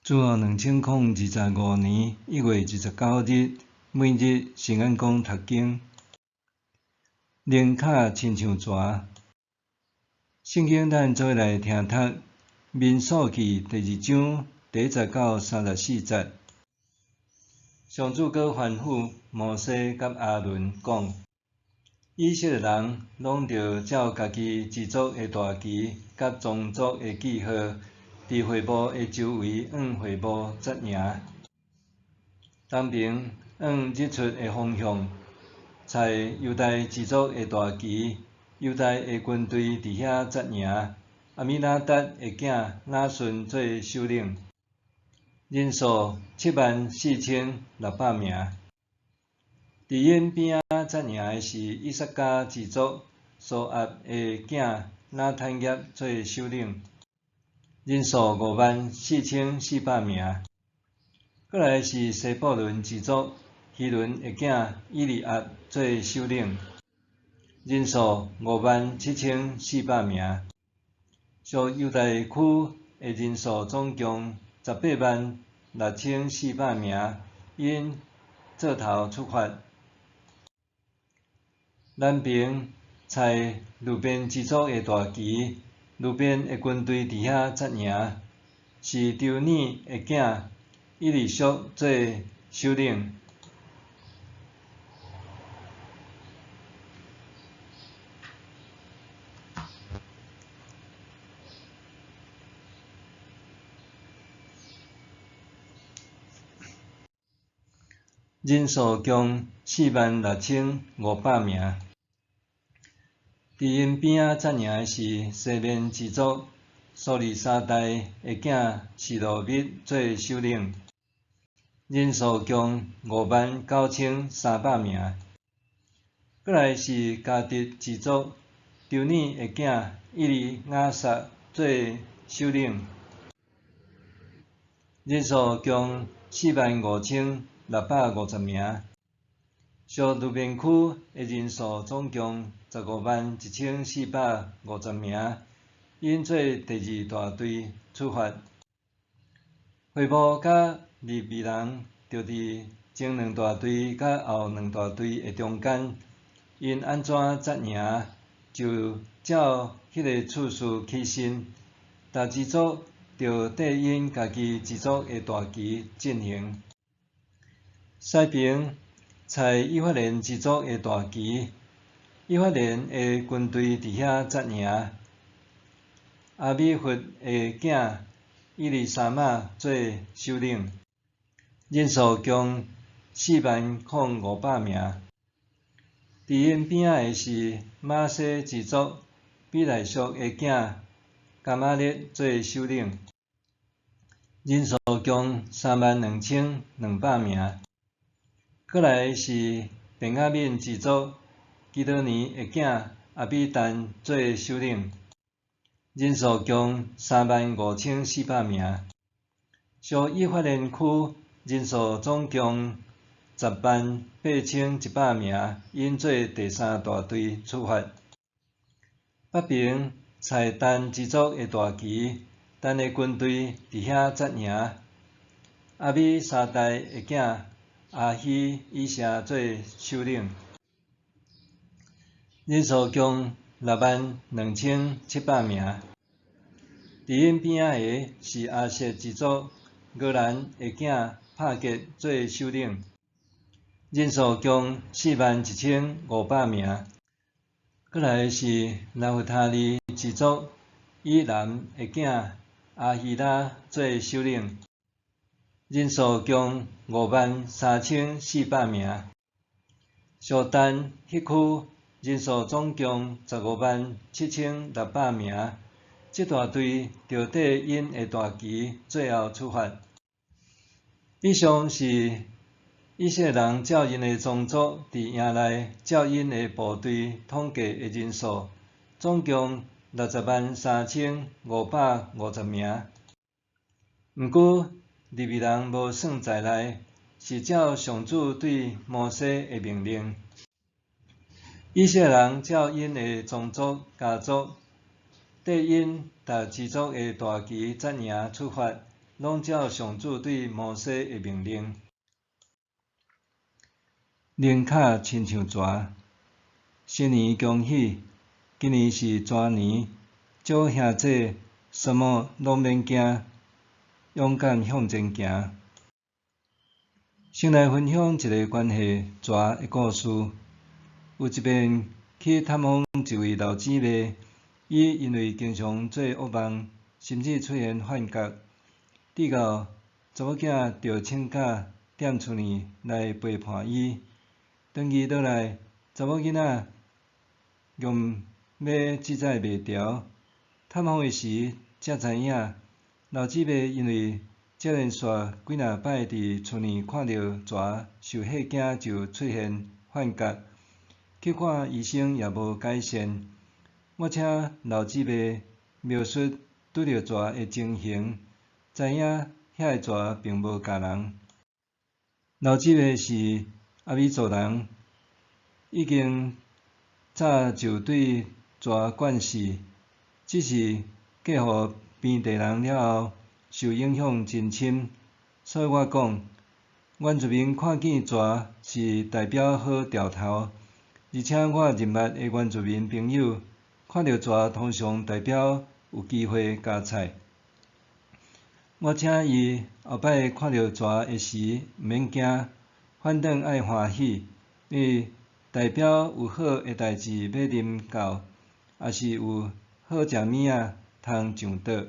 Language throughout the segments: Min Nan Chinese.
主後2025年1月29日，每日圣眼光读经，灵巧亲像蛇。圣经咱做伙来听读《民数记》第二章第一节到34节。上主阁吩咐摩西佮亚伦讲：以色列人拢著照家己支族的大旗佮宗族的记号，伫会幕的周围向会幕扎营。东边向日出的方向，采犹大支族的大旗，犹大的军队伫遐扎营。亚米拿达的囝拿孙做首领，人数74,600名。伫𪜶边仔扎营的是以萨迦支族苏押的囝拿坦业做首领，人数54,400名。过来是西布伦支族希伦的囝以利押做首领，人数57,400名。属犹大区的人数总共186,400名，𪜶做头出发。南边采流便支族的大旗，流便的军队伫遐扎营，示丢耳的囝以利苏做首领，人数共46,500名。伫𪜶边仔扎营的是西缅支族苏利沙代的囝示罗密做首领，人数共59,300名。过来是迦得支族抽尼的囝以利亚撒做首领，人数共45,650名。属流便区的人数总共151,450名，𪜶做第二大队出发。会幕佮利未人就伫前两大队佮后两大队的中间，𪜶按怎扎营，就照彼个次序起身。逐支族就缀𪜶家己支族的大旗进行。西边采以法莲支族的大旗，以法莲的军队伫遐扎营。亚米忽的囝以利沙玛做首领，人数共40,500名。伫𪜶边仔的是玛洗支族比大束的囝迦玛列做首领，人数共32,200名。过来是便雅悯支族基多尼的囝亚比但做首领，人数共35,400名。属以法莲区人数总共108,100名，𪜶做第三大队出发。北边采但支族的大旗，但的军队伫遐扎营。亚米沙代的囝亚希以谢做首领，人数共62,700名。伫𪜶边仔的是亚设支族俄兰的囝帕结做首领，人数共41,500名。过来是拿弗他利支族以南的囝亚希拉做首领，人数共53,400名。属但彼区人数总共157,600名。这大队就缀𪜶的大旗最后出发。以上是以色列人照𪜶的宗族伫营内照𪜶的部队统计的人数，总共603,550名。毋过利未人无算在内，是照上主对摩西的命令。以色列人照𪜶的宗族家族，缀𪜶逐支族的大旗扎营出发，攏照上主對摩西的命令。靈跤親像蛇，新年恭喜！今年是蛇年，祝兄弟啥物攏免驚，勇敢向前行。先來分享一个關係蛇的故事。有一遍去探訪一位老姊妹，伊因為經常做惡夢，甚至出現幻覺，直到查某囝著請假踮厝內來陪伴伊。長期落來，查某囡仔用欲記載袂牢。探訪的時才知影，老姊妹因為接連續幾若擺佇厝內看著蛇，受嚇驚就出現幻覺，去看醫生也無改善。我請老姊妹描述拄著蛇的情形，知影遐个蛇並無咬人。老姊妹是阿美族人，已經早就對蛇慣勢，只是嫁予平地人了後，受影響真深。所以我講，原住民看見蛇是代表好兆頭，而且我認捌的原住民朋友看著蛇通常代表有機會加菜。我請伊後擺看著蛇的時，毋免驚，反轉愛歡喜，因為代表有好的代誌欲臨到，抑是有好食物仔通上桌。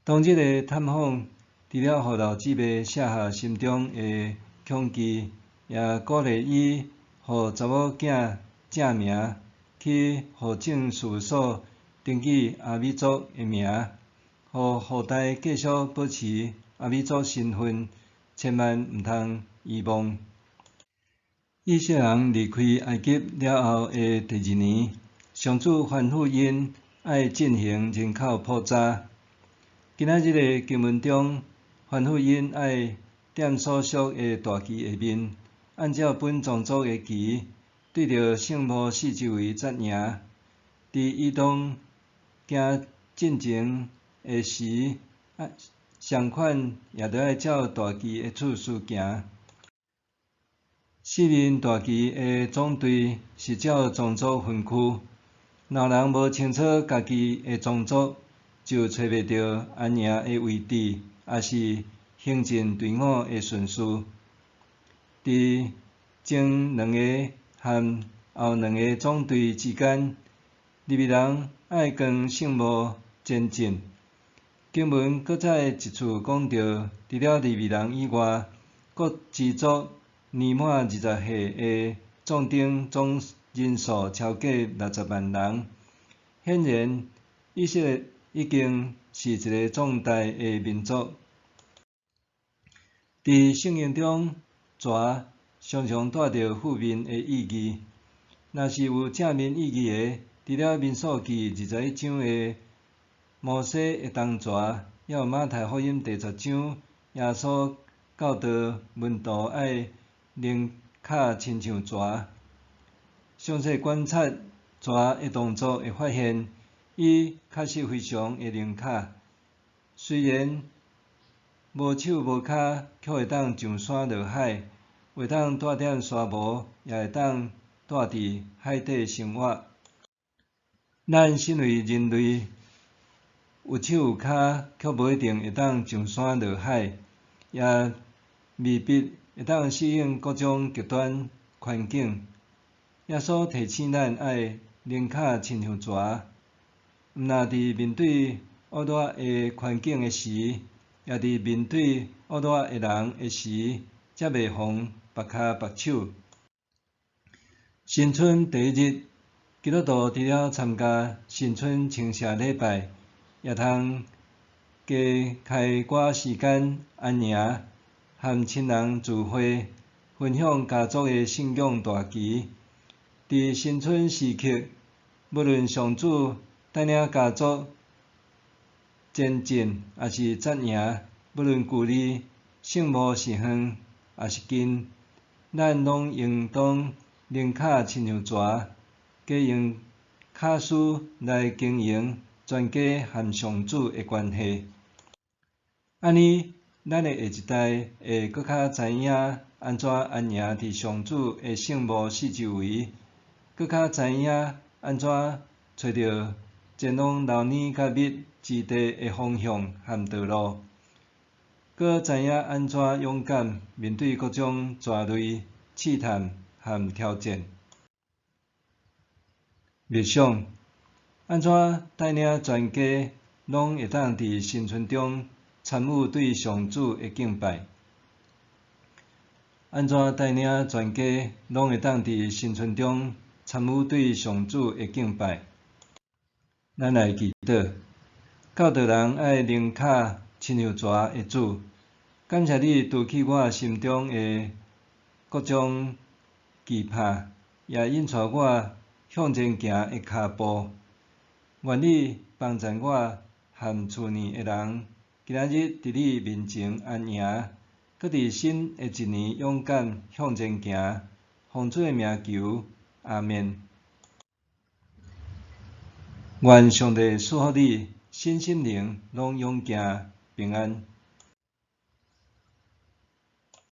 當日的探訪，除了予老姊妹卸下心中的恐懼，也鼓勵伊予查某囝正名去戶政事務所登記阿美族的名，予後代繼續保持阿美族身份，千萬毋通遺忘。以色列人離開埃及了後的第二年，上主吩咐𪜶愛進行人口普查。今仔日的經文中，吩咐𪜶愛踮所屬的大旗下面，按照本宗族的旗，對著聖幕四周圍紮營。佇移動行進前的時，相款也著愛照大旗的次序行。四面大旗的總隊是照宗族分區，若人無清楚家己的宗族，就揣袂著安營的位置，抑是行進隊伍的順序。佇前兩个和後兩个總隊之間，利未人愛扛聖幕前進。經文閣再一次講著，除了利未人以外，各支族年滿20歲的壯丁總人數超過60萬人。顯然，以色列已經是一个壯大的民族。佇聖經中，蛇常常帶著負面的意義。若是有正面意義的，除了民數記21章的摩西的銅蛇，抑有馬太福音第10章耶穌教導門徒愛靈跤親像蛇。詳細觀察蛇的動作，會發現伊確實非常的靈巧。雖然無手無跤，卻會當上山落海，會當蹛踮沙漠，也會當蹛佇海底生活。咱身為人類，有手有跤，卻無一定會當上山落海，也未必會當適應各種極端環境。耶穌提醒咱愛靈巧親像蛇，毋但佇面對惡劣的環境的時，也佇面對惡劣的人的時，才袂予縛跤縛手。新春第一日，基督徒除了參加新春稱謝禮拜，也通加開寡時間安營，和親人聚會，分享家族的信仰大旗。佇新春時刻，無論上主帶領家族前進，抑是紮營，無論距離聖幕是遠抑是近，咱攏應當靈巧親像蛇，加用跤鬚來經營全家和上主的關係。按呢，咱的下一代會閣較知影按怎安營佇上主的聖幕四周圍，閣較知影按怎揣著前往流奶佮蜜之地的方向和道路，閣知影按怎勇敢面對各種蛇類、試探和挑戰。默想，按怎帶領全家攏會當佇新春中參與對上主的敬拜？按怎帶領全家攏會當佇新春中參與對上主的敬拜？咱來祈禱，教導人愛靈跤親像蛇的主，感謝你除去我心中的各種懼怕，也引帶我向前行的跤步。願你幫贊我和厝內的人，今仔日佇你面前安營，閣佇新的一年勇敢向前行。奉主的名求，阿們。願上帝賜福你，身心靈攏勇健平安。